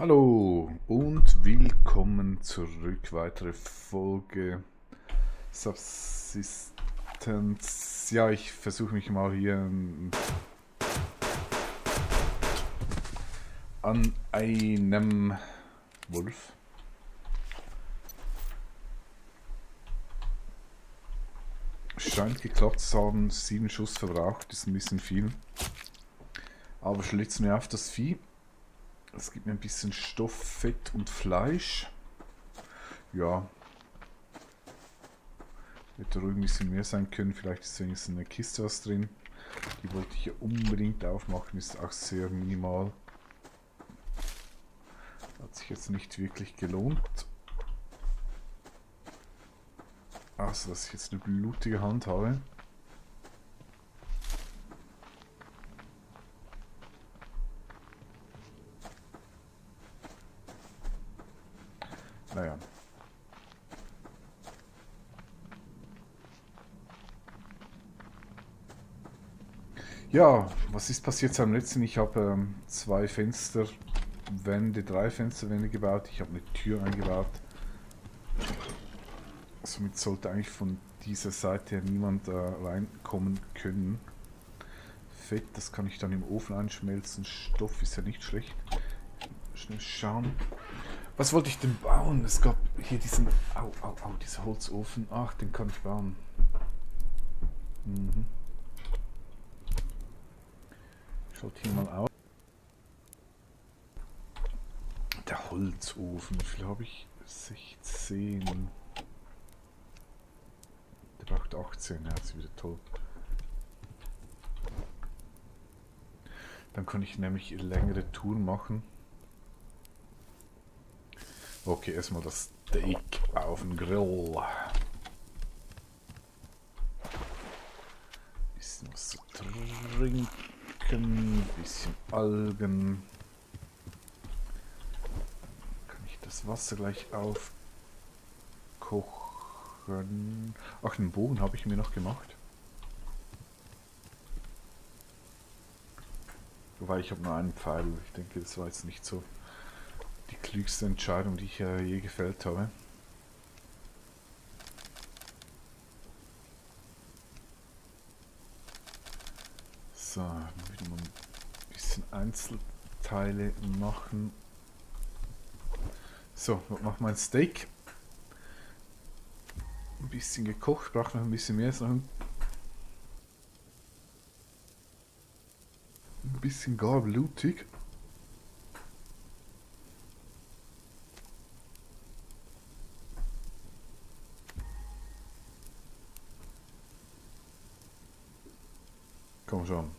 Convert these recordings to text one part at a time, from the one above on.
Hallo und willkommen zurück. Weitere Folge Subsistence. Ja, ich versuche mich mal hier an einem Wolf. Scheint geklappt zu haben. 7 Schuss verbraucht, ist ein bisschen viel. Aber schlitzt mir auf das Vieh. Es gibt mir ein bisschen Stoff, Fett und Fleisch. Ja. Hätte ruhig ein bisschen mehr sein können. Vielleicht ist wenigstens eine Kiste was drin. Die wollte ich ja unbedingt aufmachen. Ist auch sehr minimal. Hat sich jetzt nicht wirklich gelohnt. Also, dass ich jetzt eine blutige Hand habe. Naja. Ja, was ist passiert am letzten? Ich habe 2 Fensterwände, 3 Fensterwände gebaut. Ich habe eine Tür eingebaut. Somit sollte eigentlich von dieser Seite her niemand reinkommen können. Fett, das kann ich dann im Ofen einschmelzen. Stoff ist ja nicht schlecht. Schnell schauen. Was wollte ich denn bauen? Es gab hier diesen... dieser Holzofen. Ach, den kann ich bauen. Mhm. Schaut hier mal aus. Der Holzofen. Wie viel habe ich? 16. Der braucht 18. Ja, das ist wieder toll. Dann kann ich nämlich längere Touren machen. Okay, erstmal das Steak auf dem Grill. Bisschen was zu trinken, bisschen Algen. Kann ich das Wasser gleich aufkochen? Ach, den Bogen habe ich mir noch gemacht. Wobei ich habe nur einen Pfeil. Ich denke, das war jetzt nicht so die klügste Entscheidung, die ich je gefällt habe. So, dann wieder mal ein bisschen Einzelteile machen. So, was macht mein Steak? Ein bisschen gekocht, braucht noch ein bisschen mehr. Ist noch ein bisschen gar blutig. Komm schon.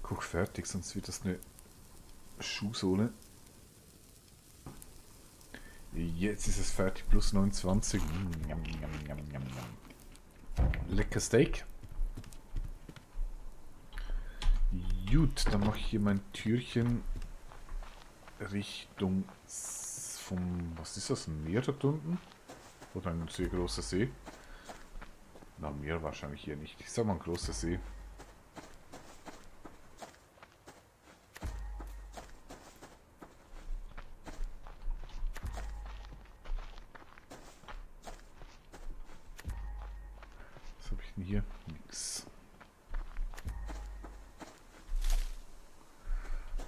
Koch fertig, sonst wird das eine Schuhsohle. Jetzt ist es fertig, plus 29. Lecker Steak. Gut, dann mache ich hier mein Türchen Richtung vom, was ist das, ein Meer dort unten? Oder ein sehr großer See? Na, Meer wahrscheinlich hier nicht. Ich sag mal ein großer See. Was habe ich denn hier? Nix.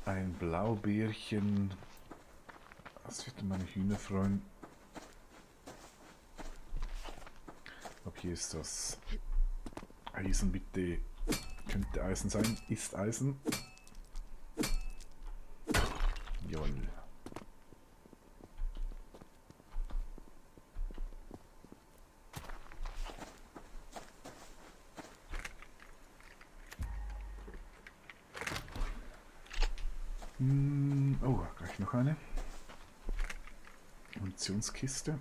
Ein Blaubeerchen. Was wird denn meine Hühner freuen? Ab hier ist das Eisen, bitte. Könnte Eisen sein. Ist Eisen. Jawohl. Oh, gleich noch eine. Munitionskiste.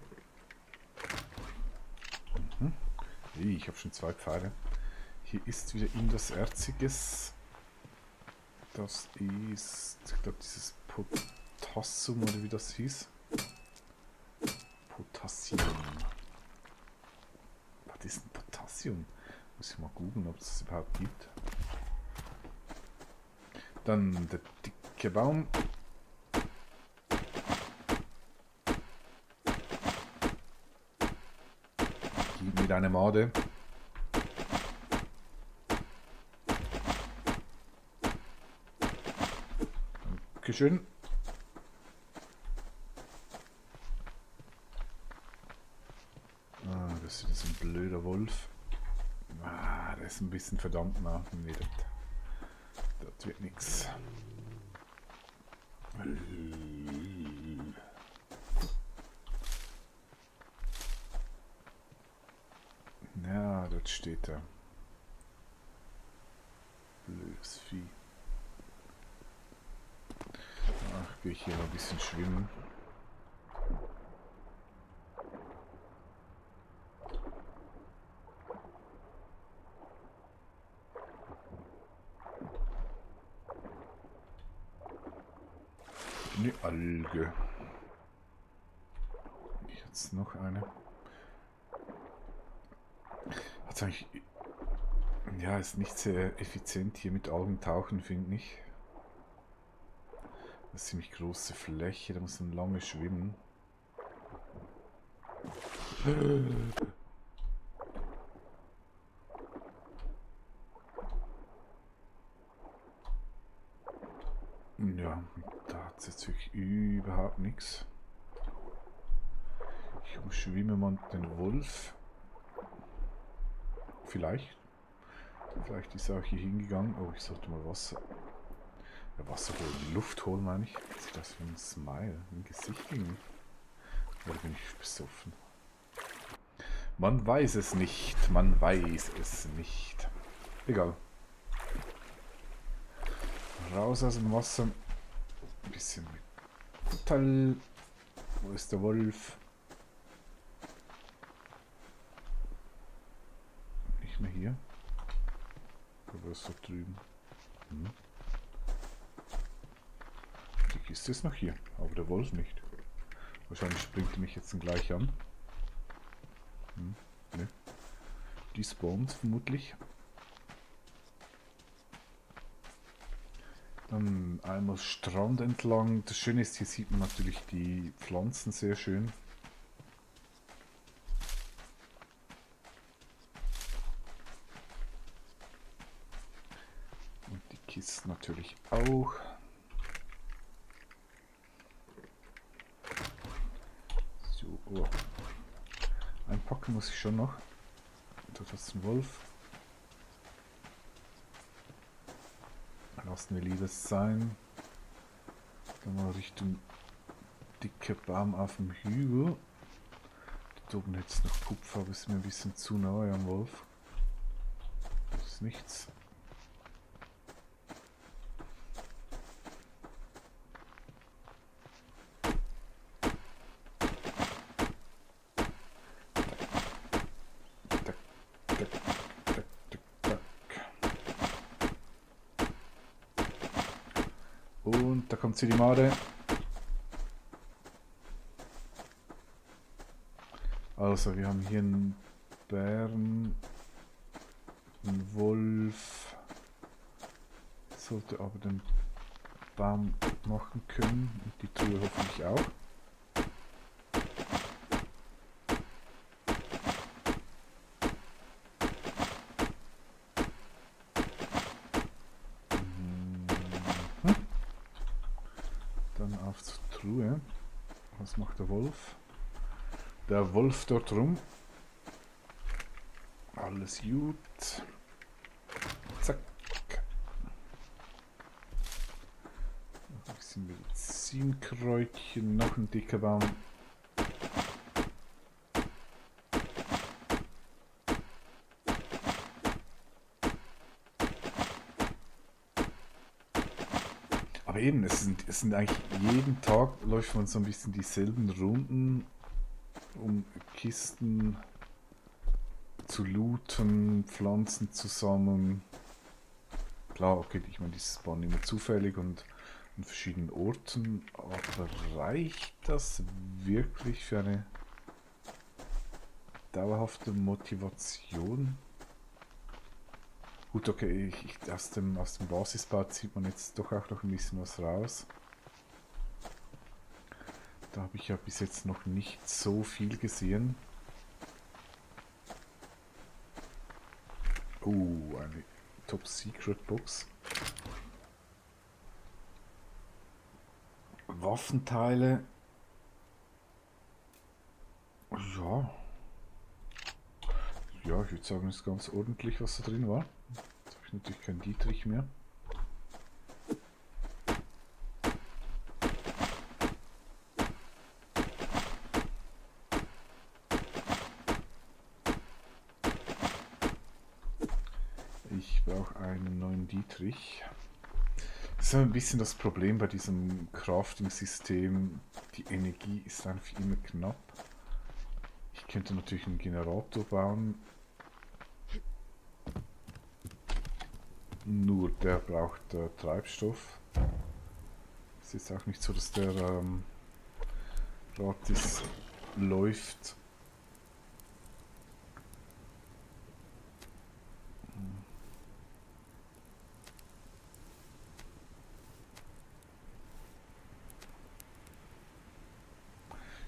Ich habe schon 2 Pfeile. Hier ist wieder irgendwas Erziges. Das ist, ich glaube, dieses Potassium oder wie das hieß. Potassium. Was ist denn Potassium? Muss ich mal googeln, ob es das überhaupt gibt. Dann der dicke Baum. wieder eine Made. Dankeschön. Ah, das ist ein blöder Wolf. Ah, der ist ein bisschen verdammt nah. Nee, das wird nichts. Ja, dort steht er. Blödes Vieh. Ach, gehe ich hier noch ein bisschen schwimmen. Eine Alge. Jetzt noch eine. Hat's eigentlich... Ja, ist nicht sehr effizient hier mit Algen tauchen, finde ich. Das ist eine ziemlich große Fläche, da muss man lange schwimmen. Ja, da hat es jetzt wirklich überhaupt nichts. Ich umschwimme mal den Wolf. Vielleicht. Vielleicht ist er auch hier hingegangen. Oh, ich sollte mal Wasser. Ja, Wasser holen. Luft holen, meine ich. Ist das wie ein Smile? Ein Gesicht irgendwie? Oder bin ich besoffen? Man weiß es nicht. Man weiß es nicht. Egal. Raus aus dem Wasser. Ein bisschen Metall. Wo ist der Wolf? Nicht mehr hier. Oder ist da drüben? Hm. Die Kiste ist noch hier, aber der Wolf nicht. Wahrscheinlich springt er mich jetzt dann gleich an. Ne. Die spawnt vermutlich. Dann einmal Strand entlang. Das Schöne ist, hier sieht man natürlich die Pflanzen sehr schön. Und die Kisten natürlich auch. So, oh. Einpacken muss ich schon noch. Dort ist ein Wolf. Lassen wir lieber sein. Dann mal Richtung dicker Baum auf dem Hügel. Da oben jetzt noch Kupfer, aber ist mir ein bisschen zu nahe am Wolf. Das ist nichts. Und da kommt sie, die Made. Also wir haben hier einen Bären, einen Wolf. Sollte aber den Baum machen können und die Truhe hoffentlich auch. Dann auf zur Truhe. Was macht der Wolf? Der Wolf dort rum. Alles gut. Zack. Noch ein bisschen Medizinkräutchen, noch ein dicker Baum. Aber eben, es sind eigentlich jeden Tag läuft man so ein bisschen dieselben Runden, um Kisten zu looten, Pflanzen zu sammeln. Klar, okay, ich meine, die spawnen immer zufällig und an verschiedenen Orten, aber reicht das wirklich für eine dauerhafte Motivation? Gut, okay, aus dem Basisbau zieht man jetzt doch auch noch ein bisschen was raus. Da habe ich ja bis jetzt noch nicht so viel gesehen. Eine Top Secret Box. Waffenteile. Ja. Ja, ich würde sagen, es ist ganz ordentlich, was da drin war. Jetzt habe ich natürlich keinen Dietrich mehr. Ich brauche einen neuen Dietrich. Das ist ein bisschen das Problem bei diesem Crafting-System. Die Energie ist einfach immer knapp. Ich könnte natürlich einen Generator bauen. Nur der braucht Treibstoff. Ist jetzt auch nicht so, dass der gratis läuft.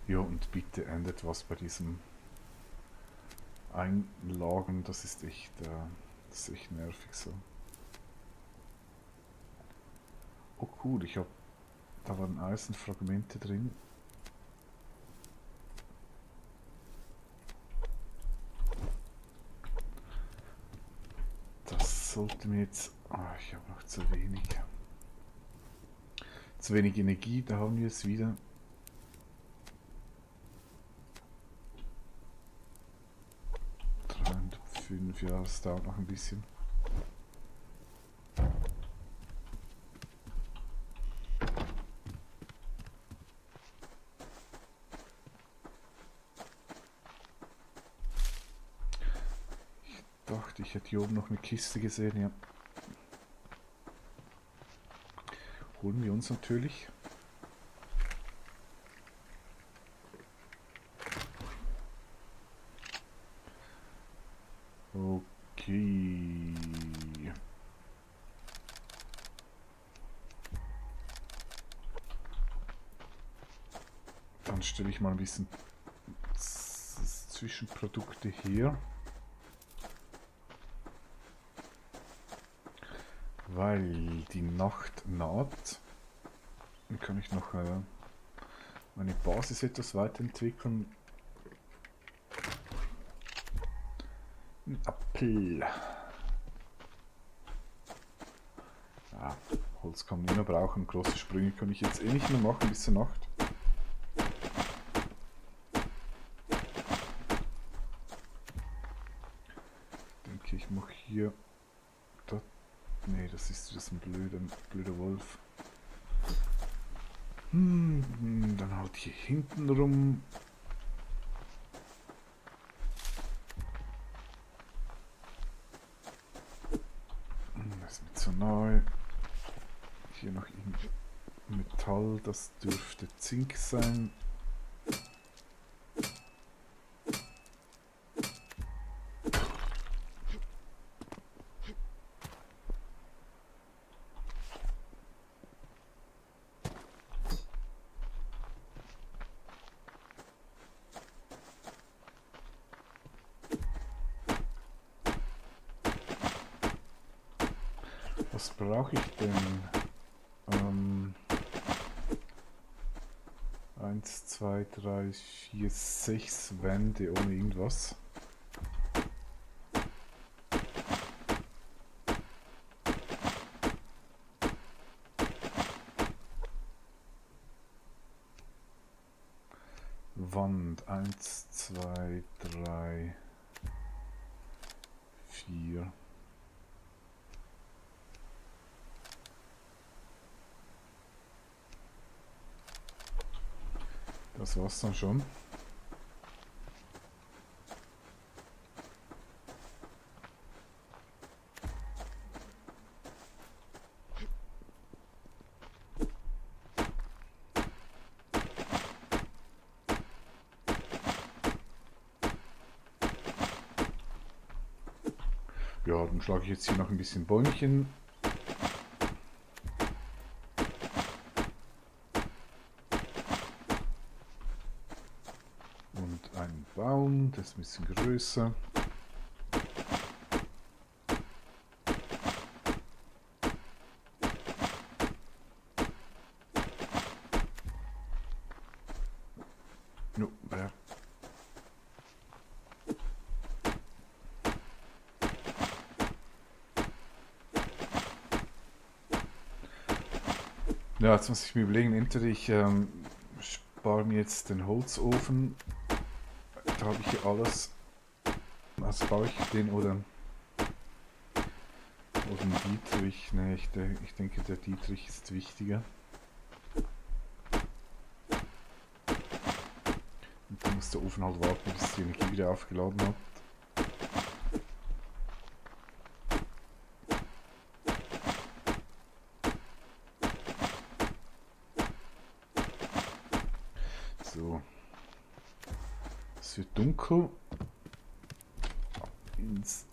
Ja, und bitte ändert was bei diesem Einlagen. Das ist echt nervig so. Oh cool, da waren Eisenfragmente drin. Das sollte mir jetzt... ich habe noch zu wenig. Zu wenig Energie, da haben wir es wieder. Ja, das dauert noch ein bisschen. Ich dachte, ich hätte hier oben noch eine Kiste gesehen, ja. Holen wir uns natürlich. Okay. Dann stelle ich mal ein bisschen Zwischenprodukte her. Weil die Nacht naht. Dann kann ich noch meine Basis etwas weiterentwickeln. Ein Apfel. Ja, Holz kann man immer brauchen. Große Sprünge kann ich jetzt eh nicht mehr machen bis zur Nacht. Ich denke, ich mache hier... Nee, das ist ein blöder Wolf. Dann halt hier hinten rum. Das ist mir zu nahe. Hier noch in Metall, das dürfte Zink sein. Was brauche ich denn? 1, 2, 3, 4, 6 Wände ohne irgendwas. Wand 1, 2, 3, 4. Das war's dann schon. Ja, dann schlage ich jetzt hier noch ein bisschen Bäumchen. Und einen Baum, das ist ein bisschen größer. Ja, jetzt muss ich mir überlegen, entweder ich spare mir jetzt den Holzofen, da habe ich hier alles, also baue ich den oder einen Dietrich, ne, ich denke der Dietrich ist wichtiger. Und dann muss der Ofen halt warten, bis die Energie wieder aufgeladen hat. So, es wird dunkel. Ins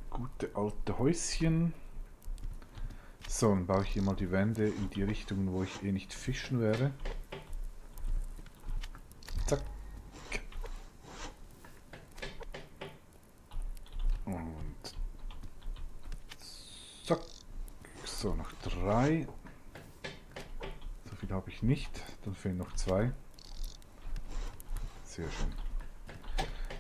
gute alte Häuschen. So, dann baue ich hier mal die Wände in die Richtung, wo ich eh nicht fischen werde. Zack. Und zack. So, noch 3. So viel habe ich nicht. Dann fehlen noch 2. Sehr schön.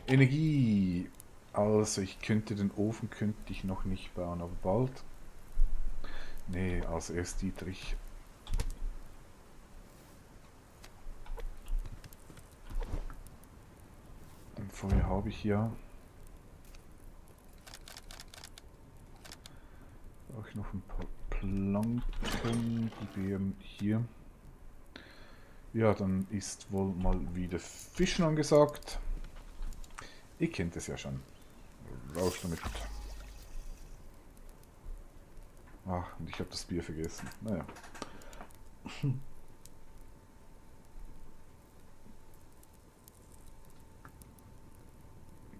Energie. Also ich könnte den Ofen könnte ich noch nicht bauen, aber bald. Nee, als erst Dietrich. Und Feuer habe ich ja. Brauche ich noch ein paar Planken. Die wären hier. Ja, dann ist wohl mal wieder Fischen angesagt. Ihr kennt es ja schon. Raus damit. Ach, und ich habe das Bier vergessen. Naja.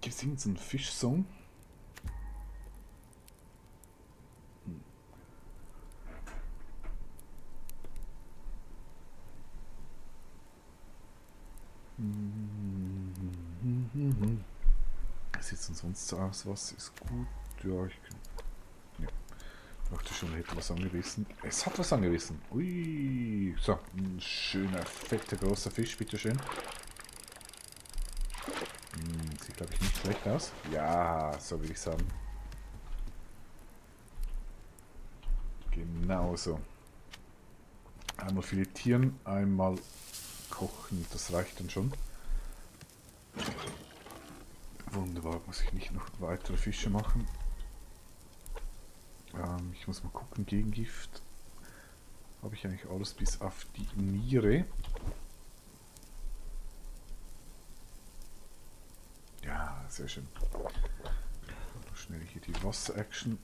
Gibt es irgendeinen Fischsong? Wie sieht es denn sonst so aus? Was ist gut? Ja, ich dachte schon, er hätte was angerissen. Es hat was angerissen. Ui. So, ein schöner, fetter, großer Fisch, bitteschön. Sieht, glaube ich, nicht schlecht aus. Ja, so würde ich sagen. Genau so. Einmal filetieren, einmal kochen. Das reicht dann schon. Wunderbar, muss ich nicht noch weitere Fische machen. Ich muss mal gucken, Gegengift. Habe ich eigentlich alles bis auf die Niere. Ja, sehr schön. Schnell hier die Wasser-Action.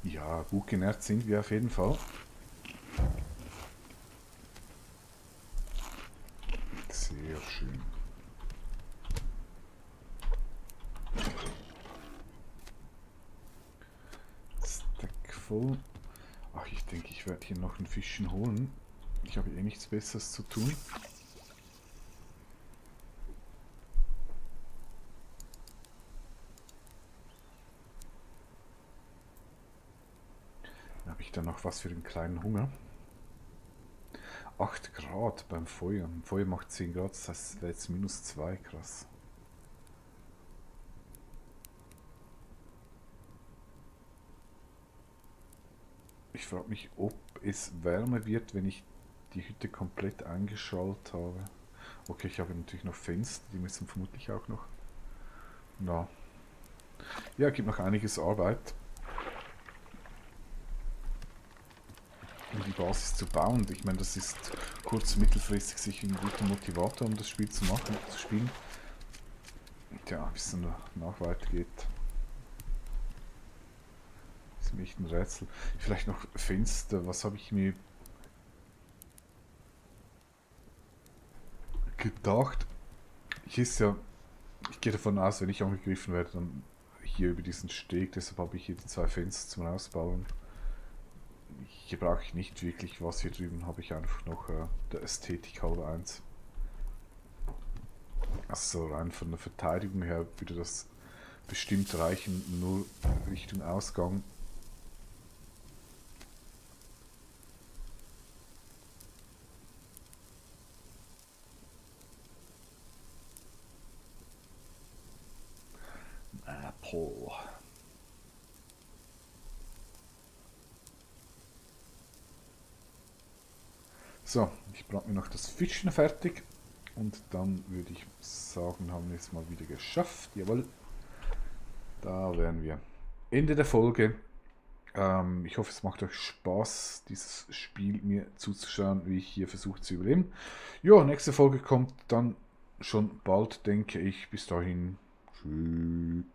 Ja, gut genährt sind wir auf jeden Fall. Sehr schön. Stack voll. Ach, ich denke, ich werde hier noch ein Fischchen holen. Ich habe eh nichts Besseres zu tun. Dann habe ich dann noch was für den kleinen Hunger. 8 Grad beim Feuer. Im Feuer macht 10 Grad, das heißt, es wäre jetzt -2, krass. Ich frage mich, ob es wärmer wird, wenn ich die Hütte komplett eingeschaltet habe. Okay, ich habe natürlich noch Fenster, die müssen vermutlich auch noch. Na. Ja, gibt noch einiges Arbeit, um die Basis zu bauen. Ich meine, das ist kurz- mittelfristig sicher ein guter Motivator, um das Spiel zu machen, zu spielen. Tja, wie es dann danach weitergeht, ist mir echt ein Rätsel. Vielleicht noch Fenster, was habe ich mir gedacht? Hier ist ja, ich gehe davon aus, wenn ich angegriffen werde, dann hier über diesen Steg, deshalb habe ich hier die 2 Fenster zum Ausbauen. Hier brauche ich nicht wirklich was, hier drüben habe ich einfach noch der Ästhetik halber eins. Also rein von der Verteidigung her würde das bestimmt reichen, nur Richtung Ausgang. Apple. So, ich brate mir noch das Fischchen fertig und dann würde ich sagen, haben wir es mal wieder geschafft. Jawohl, da wären wir. Ende der Folge. Ich hoffe, es macht euch Spaß, dieses Spiel mir zuzuschauen, wie ich hier versuche zu überleben. Ja, nächste Folge kommt dann schon bald, denke ich. Bis dahin. Tschüss.